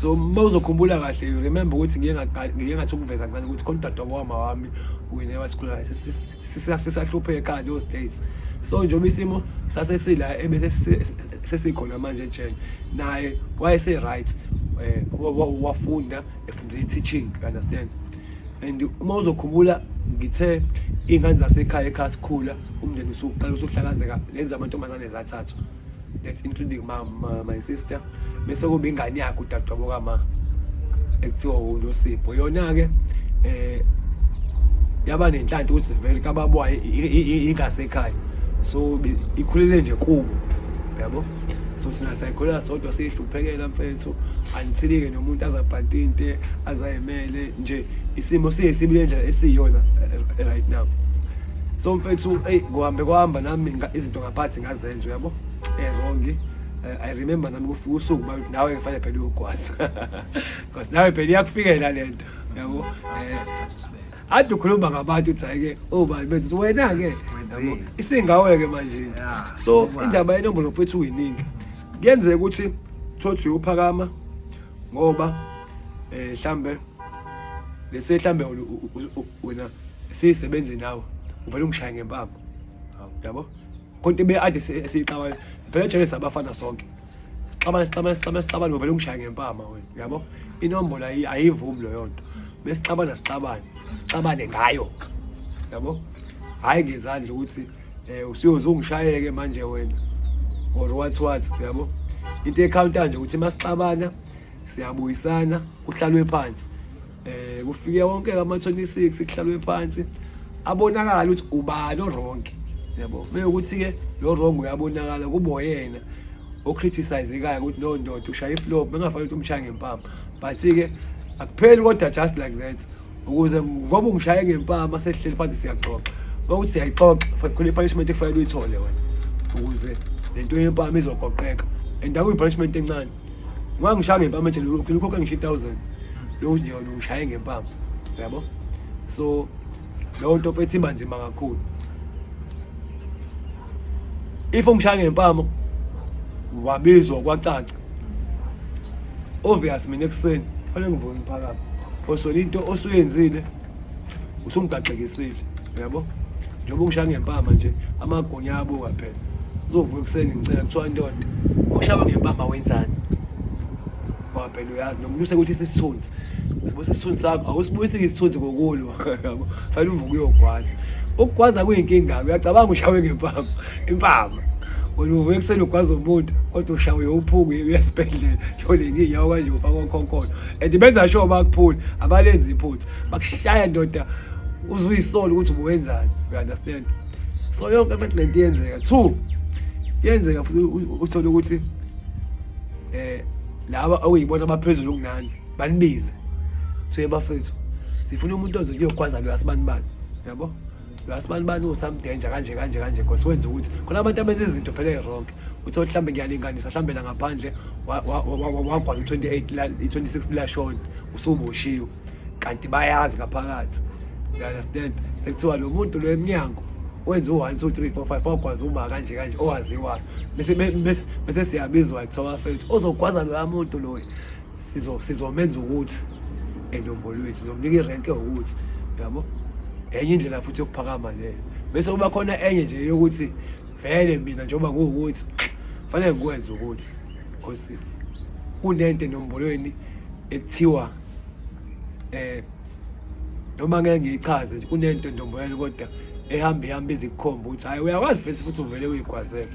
So uma uzokhumbula kahle, you remember ukuthi ngike ngathi ukuveza kancane ukuthi khona udadewabo wama wami wena wasikhula naye, sisahlupheka ekhaya those days. So njengoba isimo sasesila ebese sesikhona manje ejele, naye wayese-right, wafunda, efundela i-teaching, you understand? And uma uzokhumbula ngithe iy'ngane zasekhaya, ekhaya sikhula umndeni usuqala usuhlakazeka, lezi zamantombazane zathathwa, that's including my sister, bese kuba ingane yakhe udadewabo kama ekuthiwa uNosipho. Yona-ke yaba nenhlanhla ukuthi vele kababa ingasekhaya, so ikhulele nje kubo, yabo. So thina sayikhulela sodwa, siyihluphekela mfethu, until-ke nomuntu azabhantinte azayimele nje, isimo siyisibi le ndlela esiyiyona right now. So mfethu, eyi, kuhambe kwahamba nami izinto ngaphathi ngazenza, uyabo, wrong. I remember nami kufika usuku ba nawe kufanele phela uyogwaza, because nawe phela iyakufikela lento, yabo. Ade ukhuluma ngabantu uthi hhayi-ke obani bethu, wena-ke, yabo, Wenzeni? Isingawe-ke manje. So ngikwazi. Indaba yenombolo mfethu uyiningi, kuyenzeka ukuthi thothi uyophakama ngoba mhlambe lese mhlambe wena siyisebenzi nawe uvele ungishaye ngempama, yabo, konke ibe ade siyixabana phela ejele, sabafana sonke, sixabane, sixabane, sixabane, sixabane, uvele ungishaye ngempama wena, yabo. Inombolo ayivumi leyo nto. Besixabana, sixabane, sixabane ngayo, yabo, hhayi ngezandla ukuthi usuyoze ungishayeke manje wena or what what, yabo. Into ekhawunta nje ukuthi masixabana siyabuyisana, kuhlalwe phansi, kufike wonke ama-26, kuhlalwe phansi, abonakala ukuthi ubani o-wrong, yabo. Mekuthi ke lo wrong uyabonakala kubo yena o-criticize-ekayo ukuthi no ndoda ushaya i-flop, bengafanele ukuthi umshaye ngempama, but-ke akupheli kodwa just like that, ukuze ngoba ungishaye ngempama sesihleli phansi siyaxoxa, ukuthi siyayixoxa khona i-punishment ekufanele uyithole wena ukuze lento yempama izogoqeka, and akuyi-punishment encane. Ungangishaya ngempama ejele ugcina ukhokha ngisho i-1000 lokhu nje wena ungishaye ngempama, yabo. So leyo nto mfethu iba nzima kakhulu. If ungishaya ngempama wabizwa kwacaca, obvious mina ekuseni fanele ngivuke ngiphakame, osona into osuyenzile usungigaxekisile, uyabo. Njengoba ungishaya ngempama nje, amagunya abuka phela, uzovuka ekuseni ngicela kuthiwa ndoda ushawe ngempama wenzani, ngoba phela uyazi nomuntu usekuthi isithunzi, usibuyisa isithunzi sakho, awusibuyisi isithunzi ngokulwa, yabo. Fanele uvuke uyogwaza. Ukugwaza kuyinkinga, uyacabanga ushawe ngempama, impama wena uvuka ekuseni ugwaza umuntu, kodwa ushawe uphuke uya esibhedlela, thole ngiyinyawo kanje, ufaka okhonkolo, and benza sure bakuphula, abalenzi iphutha, bakushaya ndoda uze uyisola ukuthi ubuwenzani, you understand? So yonke mfethu lento iyenzeka. Two, iyenzeka futhi uthole ukuthi laba okuyibona abaphezulu kunani banibize, kuthiwe bafethu sifuna umuntu ozokuyogwaza lo asibani bani, yabo, lo asibani bani usamdenja kanje kanje kanje, because wenza ukuthi khona abantu abenza izinto phela e-wrong. Uthole mhlawumbe, ngiyalinganisa, mhlawumbe la ngaphandle wagwaza u-28 la, i-26 lashona, usuboshiwe, kanti bayazi ngaphakathi, you understand? Sekuthiwa lo muntu lo emnyango wenza u-1 2 3 4 5, wagwaza uma kanje kanje owaziwayo, bese siyabizwa, kuthiwa bafethu ozogwaza loya muntu loyo sizomenza ukuthi enombolweni sizomnika irenke ukuthi, yabo. Enye indlela futhi yokuphakama leyo. Bese kuba khona enye nje yokuthi vele mina njengoba kuwukuthi fanele ngikwenze ukuthi, because kunento enombolweni ekuthiwa noma ngeke ngiyichaze nje, kunento endombolweni kodwa ehamba ihamba izikukhomba ukuthi hayi uyakwazi futhi uvele uyigwazele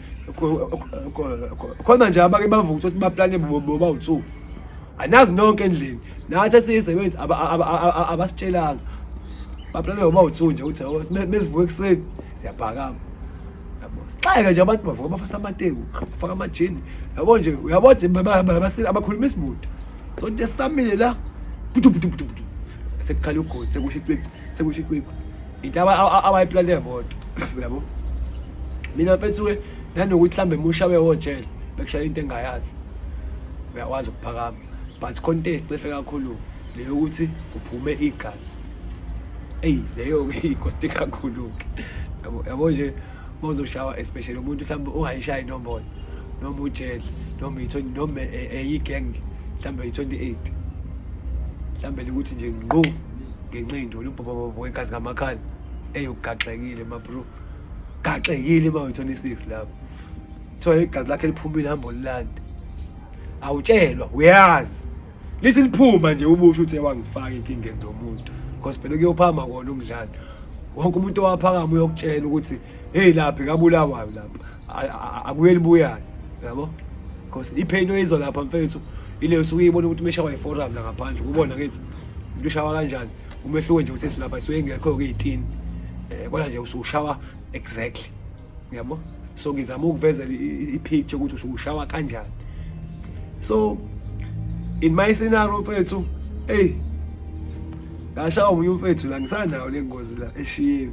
khona nje. Abake bavuka ukuthi baplane bobawu-two, anazi nonke endlini, nathi esiyisebenzi abasitshelanga, baplane bobawu-two nje ukuthi mesivuka ekuseni siyaphakama, yabo, sixake nje abantu bavuka bafasa amateku, bafaka amajini, yabo nje, uyabo nje, abakhulumisi muntu. So nje sisamile la, putu putu putu putu, sekukhala ugodi, sekusho icici, sekusho icici, into abayiplane bodwa, uyabo. Mina mfethu-ke, nanokuthi mhlawumbe mushawe wojele bekushaya into engayazi, uyakwazi ukuphakama, but khona into eyisicefe kakhulu leyo ukuthi uphume igazi. Eyi, leyo-ke ikosti kakhulu-ke, yabo, yabo nje uma uzoshawa, especially umuntu mhlawumbe ungayishayi inombolo noma ujele noma ithoni noma enye i-gang. Mhlambe i-28. Mhlambe likuthi nje ngqu ngenqindo lubhobhobho wegazi ngamakhala. Ey ugaxekile ma bro. Gaxekile ma u-26 lapho. Thola igazi lakhe liphumile hamba olilanda. Awutshelwa uyazi. Lithi liphuma nje ubusho ukuthi wangifaka enkingeni zomuntu. Because phela kuyophama kona umdlalo. Wonke umuntu owaphakama uyokutshela ukuthi hey lapha kabulawayo lapha akuyeli buyayo yabo. Because ipain oyizwa lapha mfethu ile usuke uyibona ukuthi umeshawa yiforum la ngaphandle ubona ngithi umuntu ushawa kanjani umehluko nje ukuthi lapha isuke ingekho kuyitini eh kodwa nje usushawa exactly yabo. So ngizama ukuveza i-picture ukuthi usushawa kanjani. So in my scenario mfethu, hey ngashawa omunye umfethu la, ngisanayo le ngozi la eshiyeni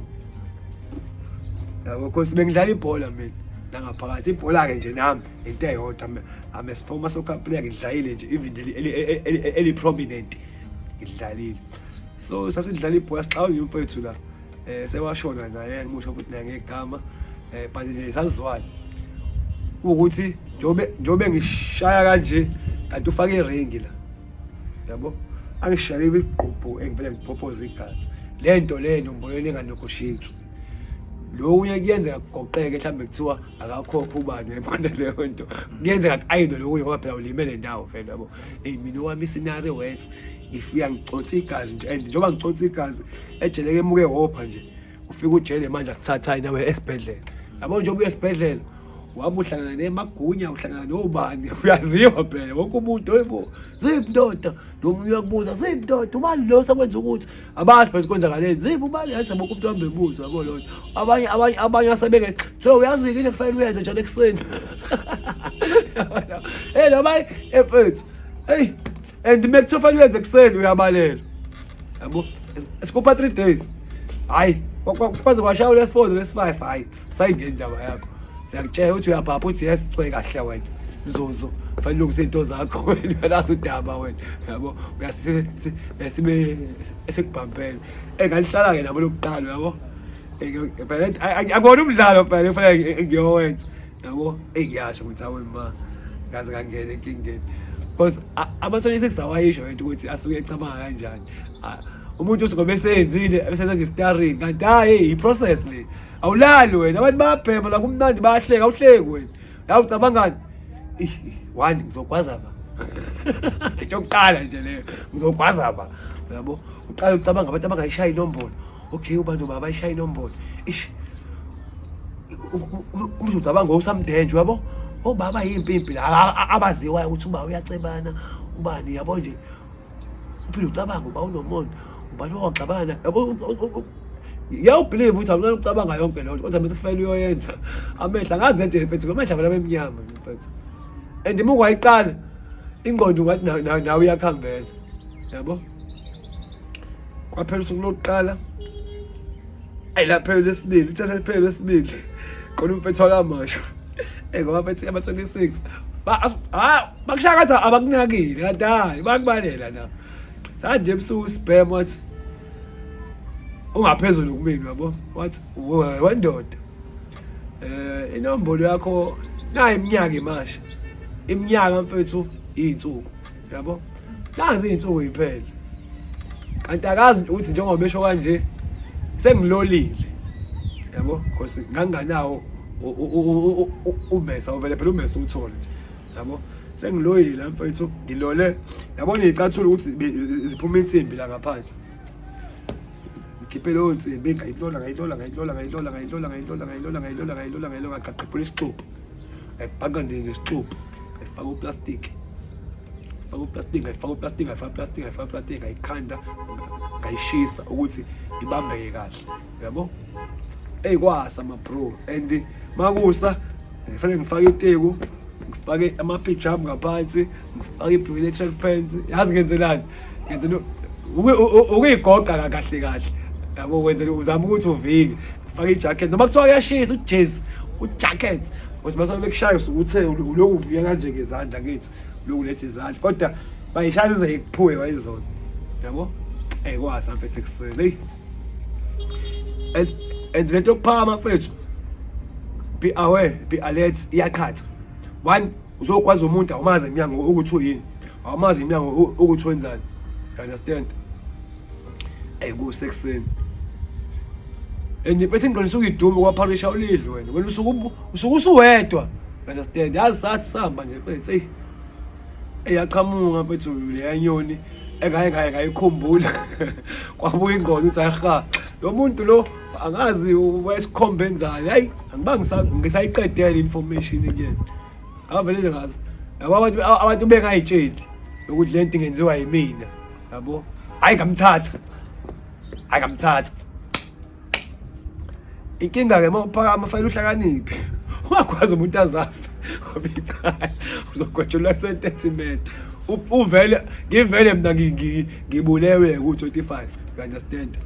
yabo, cause bengidlala ibhola mina nangaphakathi ibhola ke nje nami into eyodwa. I'm a former soccer player, ngidlalile nje even eli prominent ngidlalile. So sasidlala ibhola sixawe umfethu la, sewashona naye, ngimusho futhi naye ngegama, but nje sazizwana ukuthi njobe ngishaya kanje kanti ufake iringi la yabo, angishayele igqubhu engivele ngiphophoza igazi. Lento le nomboyeni enganegotiate lokunye kuyenzeka kugoqeke, mhlawumbe kuthiwa akakhokho ubani, uyayibona leyo nto, kuyenzeka ku-ayidwe lokunye ngoba phela ulimele ndawo vele yabo. Eyi mina owami iscenario worse, ngifika ngiconsa igazi nje, and njengoba ngiconsa igazi ejele emuke wopha nje, ufika ujele manje akuthatha nawe esibhedlela yabo. Njengoba uya esibhedlela waba uhlangana nemagunya, uhlangana nobani, uyaziwa phela wonke umuntu. Hayibo, ziphi ndoda? Nomunye uyakubuza, ziphi ndoda, ubani lo sekwenza ukuthi abazi phela kwenzakaleni, ziphi ubani yazi wonke umuntu uhambe ebuza yabo lo. Abanye asebeke so uyazi yini kufanele uyenze njalo ekuseni. Hey noma efethu, hey and mekuthiwa kufanele uyenze ekuseni uyabalela yabo, esikupha 3 days, hayi kwaze kwashaya lesi-4 lesi-5, hayi sayingeni indaba yakho, siyakutshela ukuthi uyaphapha, uthi yes cwe kahle wena mzuzu fanele ulungise iy'nto zakho wena, uyalazi udaba wena yabo, uyasibe esikubhampela engalihlala-ke nabo lokuqala yabo. Akubona umdlalo phela kufanele ngiyowenza yabo. Eyi ngiyasho ukuthi awe ma ngaze ngangena enkingeni, because ama-26 awayisho lento ukuthi asuke ecabanga kanjani umuntu uthi ngoba eseyenzile esesenza i-starring, kanti hhayi i-process le. Awulali wena, abantu bayabhema la kumnandi bayahleka, awuhleki wena, yawu ucabangani? One, ngizogwaza ba into yokuqala nje leyo, ngizogwaza ba yabo. Uqala ucabanga abantu abangayishaya inombolo, okay ubani ubaba bayishaya inombolo, ish umuntu ucabanga usamdenje yabo, obaba yimpimpi la abaziwayo ukuthi uba uyacebana ubani yabo nje, uphinde ucabanga uba unomona ubani waxabana yabo. Ngiyawubelieve ukuthi awunqena ukucabanga yonke leyo nto, kodwa mase kufanele uyoyenza amehlo angazi lento mfethu, amehlo avela abemnyama mfethu, and uma ungayiqala ingqondo ungathi nawe iyakuhambela yabo. Kwaphela usuku lokuqala, ayi laphela lesibili, uthatha liphele lesibili khona umfethu wakamasho ngoba mfethu ama-26 bakushaya ngathi abakunakile, kanti hayi bayakubalela na. Sathi nje ebusuku sibhema, wathi ungaphezulu kumina yabo, wathi wendoda inombolo yakho nayi iminyaka imasha iminyaka mfethu iy'nsuku yabo, nazi iy'nsuku yiphela, kanti akazi ukuthi njengoba besho kanje sengilolile yabo, because nganginganawo umesa uvele phela umesa uthole nje yabo, sengiloyile la mfethu, ngilole yabona iy'cathulo ukuthi ziphuma insimbi la ngaphansi, ngikhiphe leyo nsimbi ngayilola ngayilola ngayilola ngayilola ngayilola ngayilola ngayilola ngayilola ngayilola ngayilola, ngaqaqephula isixubhu, ngayibhaka nje ngesixubhu, ngayifaka uplastic, ngayifaka uplastic, ngayifaka uplastic, ngayifaka uplastic, ngayifaka uplastic, ngayikhanda, ngayishisa ukuthi ibambeke kahle yabo. Eyi kwasa ma bro, and makusa ngifanele ngifake iteku, ngifake amapijama ngaphansi, ngifake ibhulukwe le-track pants, yazi ngenzelani? Ngenzela ukuyigoqa kahle kahle yabo, wenzela uzama ukuthi uvike, ufake ijacket noma kuthiwa kuyashisa, ujezi ujacket, ukuthi mase bekushaya usuke uthe ulokhu uvika kanje ngezandla, ngithi lokhu letha izandla kodwa bayishaya ize ikuphuke wayizona yabo. Kwasa mfethu ekuseni, hey and lento yokuphakama mfethu, be aware, be alert, iyaqhatha. One, uzokwazi umuntu awumazi emnyango ukuthi uyini. Awumazi iminyango ukuthi wenzani. You understand? Ey kusekuseni. And mfethu ingqondo isuke idume kwapharisha ulidlo wena. Wena usuke usuke usuwedwa. You understand? Yazi sathi sihamba nje mfethu. Ey. Eyaqhamuka mfethu leya nyoni engaye ngaye ngayikhumbula. Kwabuya ingqondo ukuthi hayi lo muntu lo angazi wayesikhombe enzani. Hayi angibangi ngisayiqedela information kuyena. Ngavele nje ngazi. Yabo abantu bengayitsheli ukuthi lento ingenziwa yimina. Yabo. Hayi ngamthatha. Hayi ngamthatha. Inkinga ke uma uphakama fanele uhlakaniphe. Ungakwazi umuntu azafe ngoba icala uzogwetshelwa sentiment. Uvele ngivele mina ngibulewe ku-25. You understand?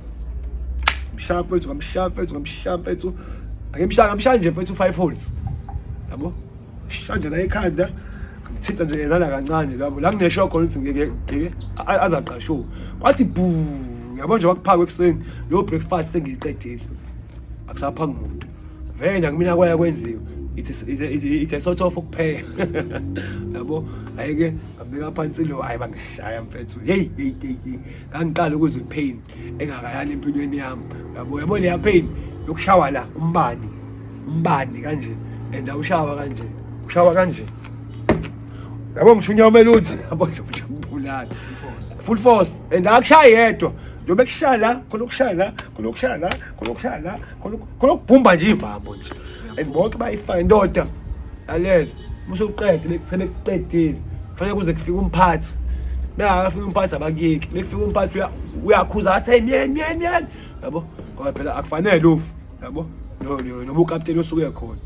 Mshaya mfethu, ngamshaya mfethu, ngamshaya mfethu. Angimshaya ngamshaya nje mfethu 5 holes. Yabo? Shaya nje la ekhanda. Ngithinta nje yena la kancane labo. La nginesho khona ukuthi ngeke ngeke azaqashuka. Kwathi bhu, yabo nje wakuphakwa ekuseni. Leyo breakfast sengiyiqedile. Akusaphaki muntu. Vele nakumina kwaya kwenziwa. It's a sort of ukupheka. Yabo? Ayike ngabeka phansi lo hayi bangishaya mfethu. Hey hey hey. Ngangiqala ukuzwa ipain engakayani empilweni yami. Yabo yabo leya pain yokushawa la umbani. Umbani kanje and awushawa kanje. Ushawa kanje. Yabo ngisho unyawo meluthi yabo nje ubulala. Full force and akushayi yedwa. Njengoba ekushaya la, khona ukushaya la, khona ukushaya la, khona ukushaya la, khona ukubhumba nje ibambo nje. And bonke bayifaka indoda. Lalela, musuqede sebekuqedile. Kufanele kuze kufike umphathi. Bengakafika umphathi abakuyeki. Bekufika umphathi uyakhuza athi hey myeni myeni myeni. Yabo? Ngoba phela akufanele ufe. Yabo? Noma ukapteni osuke khona.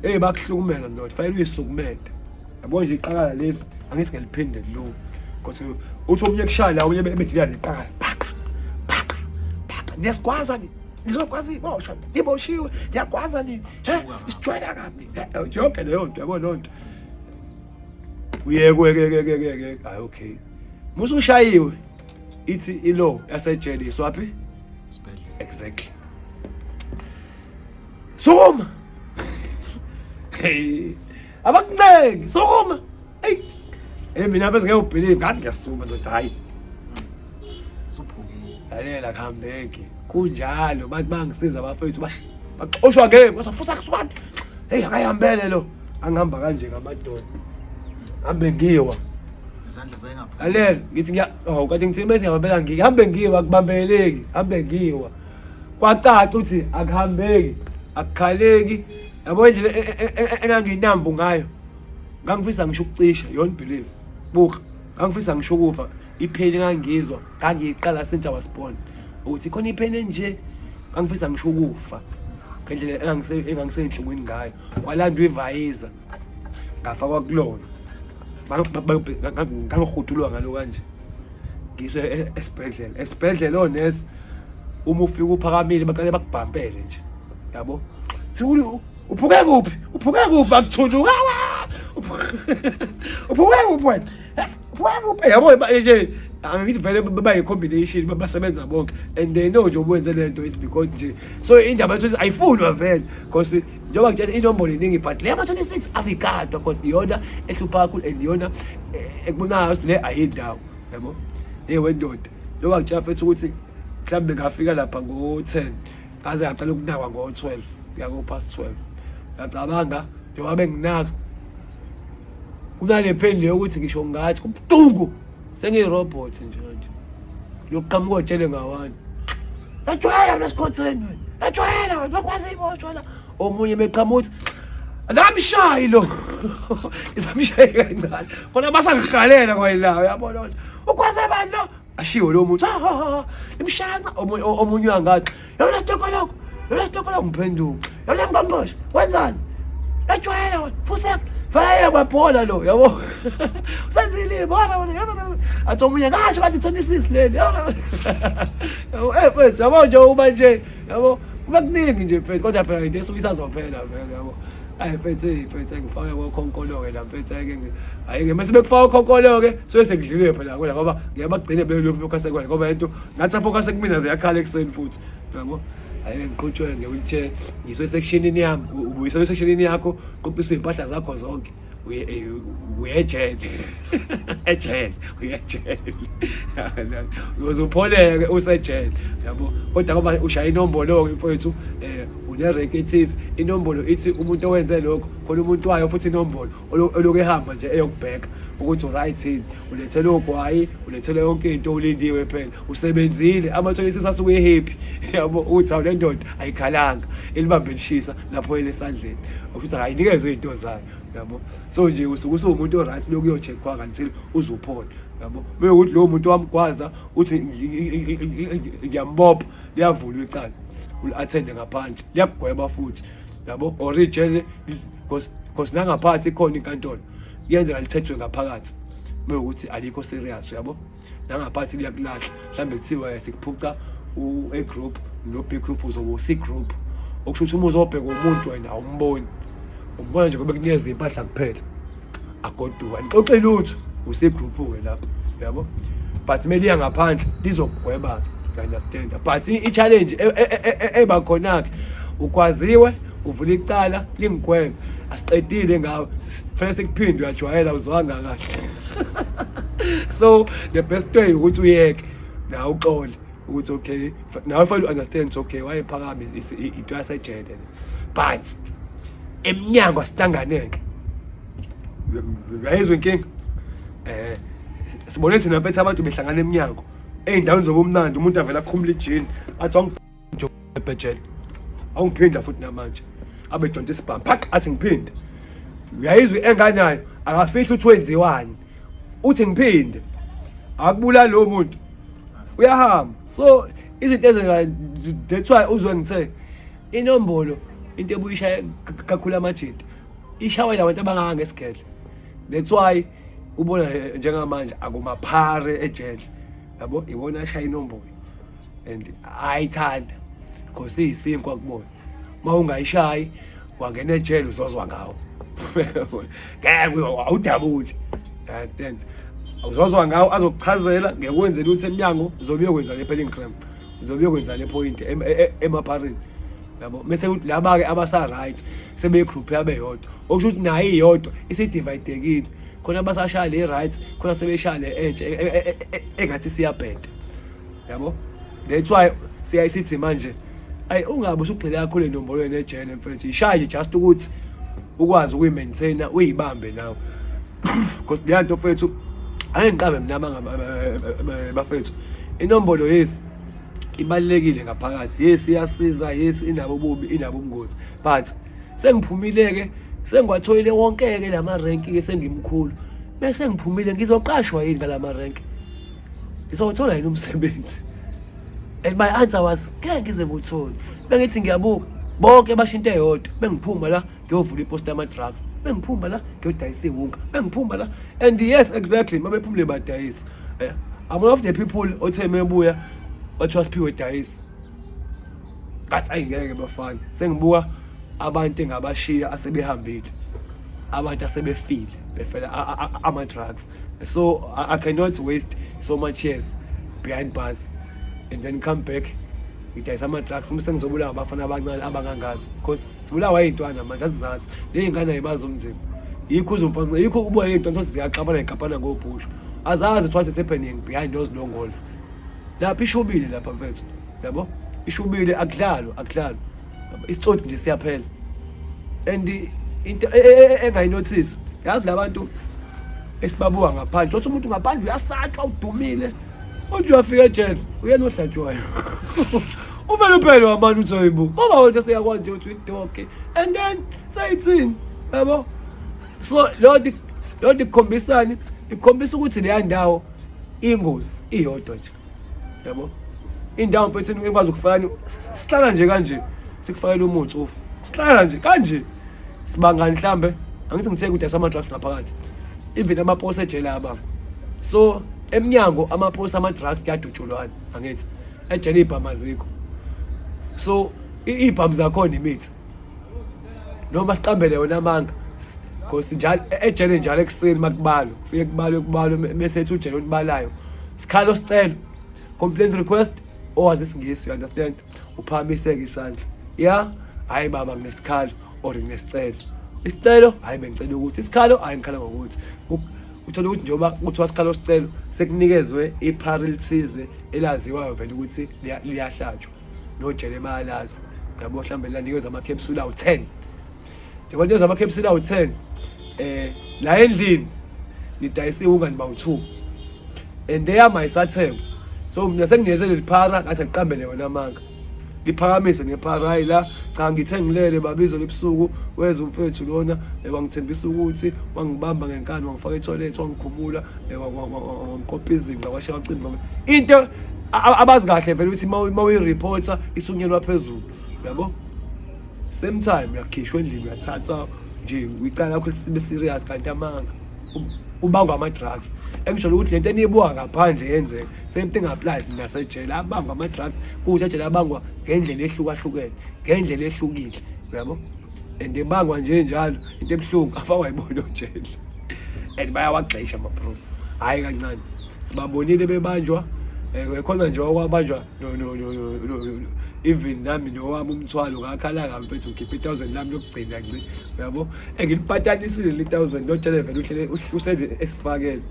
Hey bakuhlukumeza ndoda, fanele uyisukumele. Yabo nje iqakala leli angithi ngeliphinde lo. Kodwa uthi omunye kushaya la omunye ebedila neqakala. Phaka. Phaka. Phaka. Niyasigwaza ni. Nizokwazi iboshwa. Niboshiwe. Niyagwaza ni. He, isijwayela kabi. Yonke leyo nto yabo leyo nto. Uyekwe ke ke ke ke ke. Hayi okay. Musu ushayiwe. Ithi ilo yasejele iswaphi? Isibhedlela. Exactly. Sukuma. Hey. Abakuncengi, sukuma. Hey. Hey mina bese ngeke ubelieve ngathi ngiyasukuma ndoda hayi. Usuphukile. Lalela kuhambeki. Kunjalo bathi bangisiza abafethu baxoshwa ngeke basafusa kusukani. Hey akayihambele lo. Angihamba kanje ngamadoda. Hambe ngiwa. Izandla zayingapha. Lalela ngithi ngiya oh kanti ngithi bese ngihambela ngiwa. Hambe ngiwa akubambeleki. Hambe ngiwa. Kwacaca ukuthi akuhambeki, akukhaleki. Yabo indlela enganginambu ngayo. Ngangifisa ngisho ukucisha, you won't believe. Buka, ngangifisa ngisho ukufa. Ipheni engangizwa, ngangiyiqala since I was born. Ukuthi khona ipheni enje, ngangifisa ngisho ukufa. Ngendlela engangisenhlungwini ngayo. Kwalandwa ivayiza. Ngafakwa kulona. Ngangihudulwa ngalo kanje. Ngiswe esibhedlela. Esibhedlela onesi uma ufika uphakamile baqale bakubhampele nje. Yabo? Thiwuli uphuke kuphi? Uphuke kuphi? Akuthunjuka. Uphuke kuphi wena? Uphuke kuphi? Yabo nje angithi vele bayi combination basebenza bonke and they know nje ubenze lento is because nje so indaba yethu ayifunwa vele because njengoba ngitshela inombolo iningi but le yama-26 avikadwa because iyona ehlupha kakhulu and iyona ekubonayo ukuthi le ayindawo yabo. Hey wendoda njengoba ngitshela futhi ukuthi mhlawumbe ngafika lapha ngo-10 ngaze ngaqala ukunakwa ngo-12 kuya ko-past 12. Ngiyacabanga njengoba benginaka kunale pheni leyo ukuthi ngisho ngathi kubuhlungu sengiyirobot nje manje lokuqhamuka otshele ngawani yajwayela mina esikhotheni wena yajwayela wena bakwazi iboshwa la omunye beqhamuka uthi akamshayi lo isamshayi kancane khona basangihalela kwayilawo uyabona ukuthi ukwaze bani lo ashiwo lo muntu ha imshanca omunye uyangathi yona sitokoloko yona sitokoloko ngiphenduka yona ngqongqoshe wenzani yajwayela wena fuseka fanele kwabhola lo yabo usenzile ibona wena yabo athi omunye ngasho ngathi 26 leli yabo yabo eh mfethu yabo nje uba nje yabo kuba kuningi nje mfethu kodwa phela into esuke isazophela vele yabo. Hayi mfethu hey mfethu engifake kokhonkolo-ke la mfethu ayike ayike mase bekufaka ukhonkolo-ke suke sekudliwe phela kona ngoba ngeke bagcine belokhu focus kwena ngoba into ngathi afocus kumina ziyakhala ekuseni futhi yabo. Ayike ngiqhutshwe nge-wheelchair ngiswe esekshinini yami, ubuyiselwe esekshinini yakho, qoqiswe iy'mpahla zakho zonke. Uyejele, ejele, uyejele, uyoze upholeke usejele, yabo. Kodwa ngoba ushaya inombolo-ke mfowethu, une-rank ethize, inombolo ithi umuntu owenze lokho khona umuntu wayo futhi inombolo olokhu ehamba nje eyokubheka ukuthi uright yini, ulethele ogwayi, ulethele yonke into, ulindiwe phela, usebenzile, amatholisi asuke ehappy, yabo, ukuthi awu, le ndoda ayikhalanga, ilibambe lishisa lapho elesandleni, ukuthi akayinikezwe iy'nto zayo, yabo. So nje usuke usuwumuntu o-right lokhu uyo-check-wa until uze uphole, yabo. Mekuwukuthi lowo muntu wamgwaza uthi ngiyambopha, liyavulwa icala, uli-attende ngaphandle, liyakugweba futhi, yabo, or ijele, because nangaphathi ikhona inkantolo, kuyenzeka lithethwe ngaphakathi mekuwukuthi alikho serious, yabo. Nangaphathi liyakulahla, mhlawumbe kuthiwa sikuphuca u-A group no-B group, uzobe u-C group, okusho ukuthi uma uzobheka umuntu wena awumboni, umbona nje ngoba kunikeza impahla kuphela, agoduka nixoxe lutho, u-C group-ke lapho, yabo. But kumele iya ngaphandle lizokugweba-ke, you understand? But i-challenge eba khona-ke, ukwaziwe uvula icala lingigwebe, asiqedile ngawe, fanele sikuphinde, uyajwayela, uzwanga kahle. So the best way ukuthi uyeke nawe, uxole ukuthi okay, nawe fanele u-understand ukuthi okay, wayephakama, into yasejele le. But emnyango asihlanganeke, uyayizwa inkinga. Sibone thina mfethu abantu behlangana eminyango ey'ndaweni zobumnandi, umuntu avele akhumule ijini athi awungibhejele, awungiphinda futhi namanje, abe jonta isibhamu phaq, athi ngiphinde. Uyayizwa enganayo, akafihli ukuthi wenziwani, uthi ngiphinde, akubulali lowo muntu, uyahamba. So izinto ezinga, that's why uzwe ngithe inombolo into ebuyisha kakhulu amajita, ishawela abantu abangaka ngesigedle. That's why ubona njengamanje akumaphare ejele, yabo, iwona ashaya inombolo and ayithanda because iyisinkwa kubona. Uma ungayishayi wangena ejele uzozwa ngawo, ngeke awudabuli, understand? Uzozwa ngawo, azokuchazela ngekwenzela ukuthi emnyango uzobe uyokwenza le phela ingram, uzobe uyokwenza le point emapharini, yabo. Mase kuthi laba-ke abasa-right sebeyigroup yabe yodwa, okusho ukuthi nayo iyodwa isidivayidekile, khona abasashaya le right, khona sebeshaya le entsha engathi siyabheda, yabo. That's why siyaye sithi manje ayi, ungabe usugxile kakhulu enombolweni ejele mfethu, ishaye just ukuthi ukwazi ukuyi-maintaina, uyibambe nawe, because leya nto mfethu ake ngiqabe mina bafethu, inombolo yesi ibalulekile ngaphakathi, yes iyasiza, yes inabo ububi, inabo ubungozi, but sengiphumile-ke, sengiwatholile wonke-ke lama-rank-ke, sengimkhulu, bese ngiphumile, ngizoqashwa yini ngalama rank? Ngizowuthola yini umsebenzi? And my answer was ngeke ngize ngiwuthole. Bengithi ngiyabuka bonke basho into eyodwa, bengiphuma la ngiyovula ipost yama-drugs, bengiphuma la ngiyodayisa iwunga, bengiphuma la. And yes, exactly, uma bephumule badayisa. I'm one of the people othe mebuya bathiwa siphiwe dayisa, ngathi ayingeke bafana, sengibuka abantu engabashiya asebehambile, abantu asebefile befela ama-drugs. So I cannot waste so much years behind bars and then come back ngidayisa ama-drugs uma sengizobulawa abafana abancane abangangazi, because sibulawa iy'ntwana manje, azizazi ley'ngane, ayibazi umzimba. Yikho uzomfana, yikho ubuka ley'ntwana ukuthi ziyaxabana, y'kapana ngobhushu, azazi what is happening behind those long walls. Lapha ishubile lapha mfethu, yabo, ishubile, akudlalwa, akudlalwa, isitsotsi nje siyaphela. And into engayinothisi, yazi, labantu esibabuka ngaphandle, uthi umuntu ngaphandle uyasatshwa, udumile, uthi uyafika ejele uyena ohlatshwayo, uvele uphele wabantu, uthi hayibo, ngoba wena seyakwazi nje ukuthi uyidoge and then seyithini, yabo. So leyo nto ikukhombisani? Ikukhombisa ukuthi leya ndawo ingozi iyodwa nje, yabo. Indawo mfethu ekwazi ukufaka, sihlala nje kanje, sikufakela umuthi ufa, sihlala nje kanje, sibangani mhlambe, angithi ngithe kudayisa ama-drugs ngaphakathi, even amaposi ejele abamba. So emnyango amaposi ama-drugs kuyadutshulwana, angithi ejele iy'bhamu azikho, so iy'bhamu zakhona imithi, noma siqambele yona amanga, because njalo ejele, njalo ekuseni makubalwa, kufike kubalwe, kubalwe, bese ethi ujele olibalayo sikhalo, sicelo, complaint, request, owazi isingisi, you understand? Uphakamiseke isandla, ya, hayi baba, nginesikhalo or nginesicelo. Isicelo, hhayi bengicela ukuthi isikhalo, hhayi ngikhala ngokuthi. Uthole ukuthi njengoba kuthiwa sikhalo sicelo sekunikezwe iphara elithize elaziwayo vele ukuthi liyahlatshwa nojele bayalazi yabo, mhlawumbe lanikezwe amakhepsula awu-10. Njengoba nikezwe amakhepsula awu-10 la endlini nidayisiwe ungani bawu-2 and eyami ayisathengwa, so mina senginikeze leli phara ngathi aliqambele wona amanga, liphakamise nephara. Hayi la cha, ngithe ngilele babizo lebusuku weza umfethu lona, wangithembisa ukuthi wangibamba ngenkani, wangifaka etoilet, wangikhumula, wangiqopha izinqa, kwasha wacimba into abazi kahle vele ukuthi uma uyi-reporter isunyelwa phezulu yabo. Same time uyakhishwa endlini, uyathatha nje icala lakho lisibe serious, kanti amanga, ubangwa ama-drugs. Engisho ukuthi lento eniyibuka ngaphandle yenzeka, same thing applies nasejele, abangwa ama-drugs kuthi ejele abangwa ngendlela ehlukahlukene, ngendlela ehlukile uyabo, and ebangwa nje njalo into ebuhlungu afakwa yibona ojele and bayawagxisha ama-pro, hhayi kancane. Sibabonile bebanjwa, khona nje okwabanjwa no even nami nowami umthwalo ngakhala kabi mfethu, ngikhiphe i-1000 lami lokugcina nci uyabo, engilipatanisile le 1000 lojele vele uhlele usenje esifakele.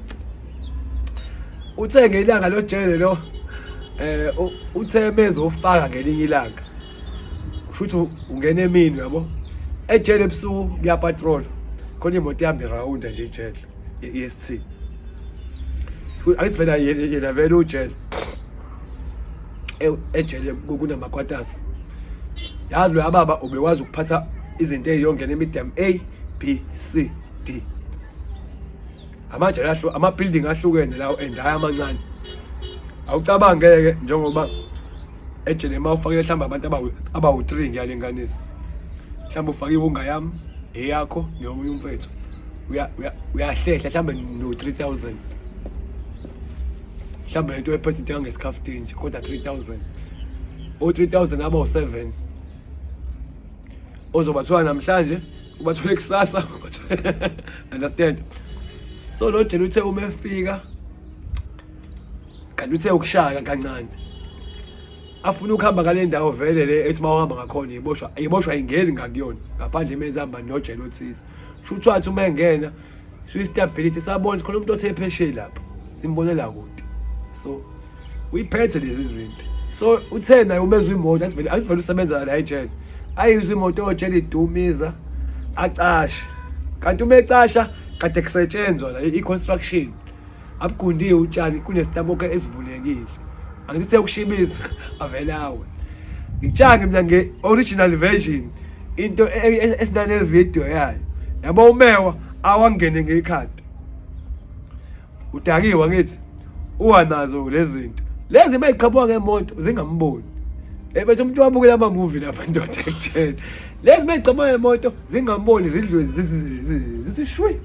Uthe ngelanga lojele lo uthe bezofaka ngelinye ilanga futhi ungena emini uyabo, ejele ebusuku kuyapatrol khona imoto ihamba irawunda nje ejele ye-EST, angithi vele yena vele ujele ejele kunamakwatasi yazi loya baba ubekwazi ukuphatha izinto ey'yongena emidam A B C D, amajele ama-building ahlukene lawo and hhayi amancane. Awucabangeke njengoba ejele uma ufakile mhlawumbe abantu abawu-3 ngiyalinganisa, mhlawumbe ufakiwe ungayami eyakho neyomunye umfethu, uyahlehla mhlawumbe no-3000, mhlawumbe into ephethe into yangesikhaftini nje, kodwa 3000 o-3000 abawu-7 ozobathola namhlanje ubathole kusasa, understand? So lo jele uthe uma efika kanti uthe ukushaya kancane, afuna ukuhamba ngale ndawo vele le ethi uma uhamba ngakhona iboshwa iboshwa ingeni ngakuyona ngaphandle imezihamba nojele othize. Shuthi wathi uma engena suyistability sabona khona umuntu othe phesheya lapha simbonela kude, so uyiphethe lezi zinto. So uthe naye umezwa imoto athi vele athi vele usebenza la ejele, ayizwe imoto ojele idumiza acashe, kanti uma ecasha kade kusetshenzwa la i-construction abugundiwe utshani kunesitamoke esivulekile, angithi uthe ukushibiza avele awe. Ngitshake mina nge-original version into esinane video yayo yabo, umewa awangene ngekhanda udakiwe angithi uwanazo lezi zinto lezi uma iqhamuka ngemoto zingamboni, bese umuntu wabukela ama-movie lapha ndoda ekutshela lezi uma iqhamuka ngemoto zingamboni zidlule zithi shwi,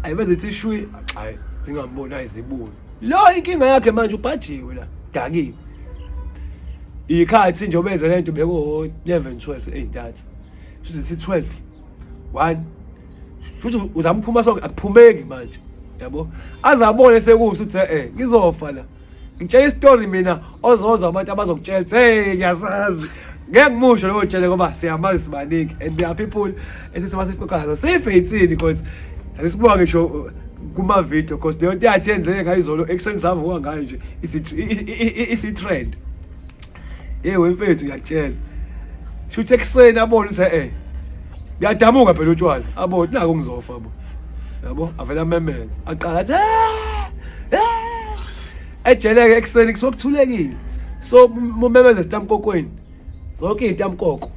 ayi bazithi shwi, hayi zingamboni, hayi zibuye lo inkinga yakhe manje ubhajiwe la dakiwe. Ikhathi nje obenze lento beko 11 12 eyintathu, futhi sithi 12 1 futhi uzama ukuphuma sonke akuphumeki manje yabo, azabone sekusa ukuthi ngizofa la. Ngitshela isitori mina ozozwa abantu abazokutshela ukuthi hey ngiyasazi, ngeke ngimusho lowo tshele ngoba siyamazi sibaningi and there are people esisiba sisixoxa nazo sifeyithini because asisibuka ngisho kuma video because leyo nto yathi yenzeke ngayizolo ekuseni savuka ngayo nje isi-trend. Hey wemfethu ngiyakutshela, shuthi ekuseni abone ukuthi ngiyadamuka phela utshwala, abone nako ngizofa bo yabo, avele amemeze aqala athi ejeleke ekuseni kusuke kuthulekile, so mumemeze esitamkokweni zonke iy'tamkoko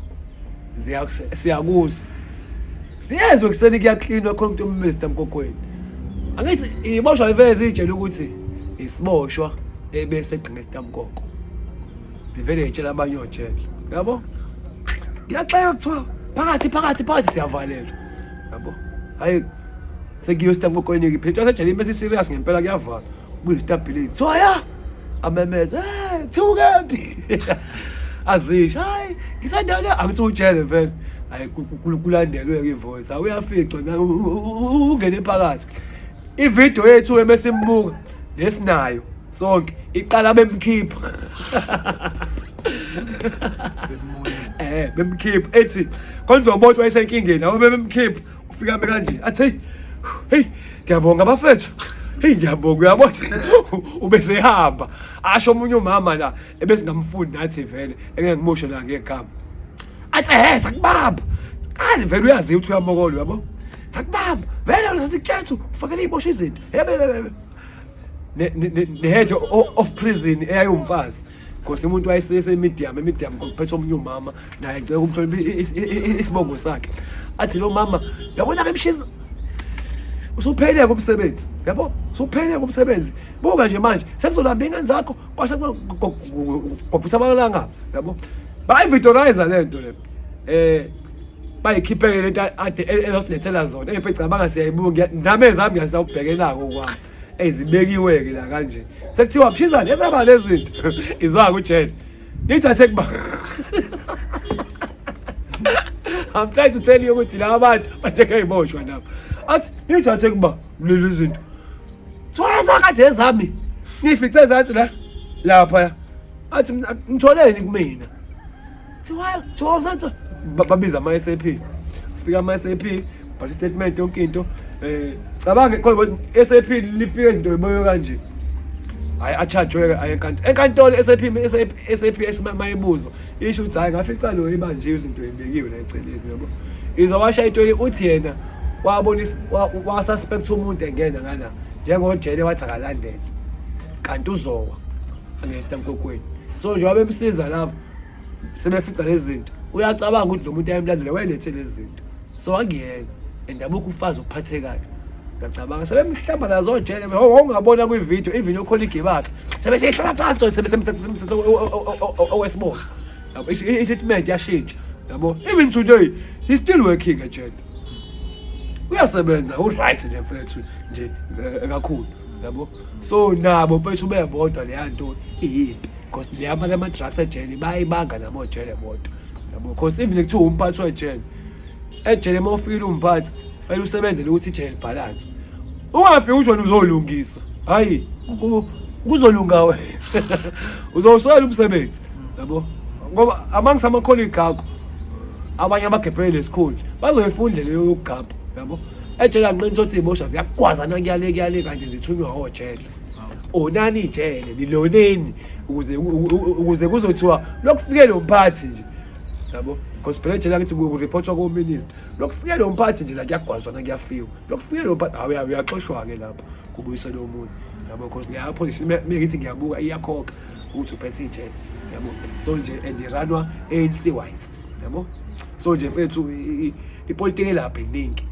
siyakuzwa siyezwe ekuseni kuyaklinwa khona umuntu omemeza esitamkokweni. Angithi iboshwa iveze iy'tshela ukuthi isiboshwa ebese egqina esitamkoko, zivele y'tshela abanye ojele yabo, kuyaxeka kuthiwa phakathi phakathi phakathi siyavalelwa yabo, hhayi sekuyiwe esitamkokweni-ke phela into yasejele imese serious ngempela, kuyavalwa kuyistability so ya amemeze kuthiwa ukephi azisho hayi ngisendaweni angithi utshele vele, hayi kulandelwe-ke ivoice awuyaficwa ungene phakathi ividiyo yethu emesimbuka lesinayo. Sonke iqala bemkhipha. Bemkhipha ethi konje umuntu wayesenkingeni awu bemkhipha ufika abe kanje athi hey hey ngiyabonga bafethu. Hey ngiyabonga uyabona ubesehamba asho omunye umama la ebesingamfundi nathi vele engeke ngimusho la ngegama. Athi he sakubamba. Kanti vele uyaziwa ukuthi uyamokola uyabo. Sakubamba vele wena sasikutshela ukuthi ufakele iboshwe izinto. Yebe ne-head of prison eyayiwumfazi. Because umuntu wayesese medium emedium kuphethe omunye umama naye ngicela ukumhlola isibongo sakhe. Athi lo mama yabona ke mshiza usuphelele kumsebenzi yabo usuphelele kumsebenzi buka nje manje sekuzolamba ingane zakho kwasha kwavutha amalanga yabo bayividorize lento le bayikhipheke lento ade ezosilethela zona efe cabanga siyayibuka nami ezami ngiyasawubhekelako kwami ezibekiwe ke la kanje sekuthiwa mshizane ezaba lezinto izwa kujele nithathe kuba I'm trying to tell you ukuthi laba bantu banjengeyiboshwa nabo athi nithathe kuba lezi zinto thiwa kade ezami nifice ezansi la lapha athi ngitholeni kumina thiwa thiwa usanto babiza ama SAP fika ama SAP bhala statement yonke into cabange khona SAP lifike izinto iboyo kanje hayi achajwe aye enkantolo enkantolo SAP SAP mayibuzwa isho ukuthi hayi ngafica lo ibanje izinto ebekiwe la eceleni yabo izowasha itoli uthi yena wabona wa suspect umuntu engena ngala njengojele wathi akalandele kanti uzowa angehla emkokweni so njengoba bemsiza lapho sebefica lezi zinto uyacabanga ukuthi lo muntu ayemlandela wayelethe lezi zinto so akuyena and abukho ufazi ophathekayo ngiyacabanga sebemhlamba nazo ojele wawungabona kwividiyo even okholigi bakhe sebeseyihlala phansi sebesemthatha owesibongo yabo i-treatment yashintsha yabo even today he's still working ejele uyasebenza u-right nje mfethu nje kakhulu yabo so nabo mfethu bebodwa leya nto iyimpi because leya mali ama-drugs ejele bayibanga nabo ojele bodwa yabo because even kuthiwa umphathi wejele ejele uma ufikile umphathi fanele usebenzele ukuthi ijele libhalanse ungafiki usho uzolungisa hayi kuzolunga wena uzowuswela umsebenzi yabo ngoba amangisa ama-colleague akho abanye abagebhele lesikhundla bazoyifunda leyo yokugabha yabo ejele anqinisa ukuthi iboshwa ziyagwazana kuyale kuyale kanti zithunywa ojele onani ijele niloneni ukuze ukuze kuzothiwa lokufike lo mphathi nje yabo because phela ejele akithi kureportwa ko-minister lokufike lo mphathi nje la kuyagwazwana kuyafiwa lokufike lo mphathi hawu uyaxoshwa-ke lapho kubuyiselwe omunye yabo because leya position mengithi ngiyabuka iyakhokha ukuthi uphethe ijele yabo so nje and iranwa ANC wise yabo so nje mfethu ipolitiki elapha iningi.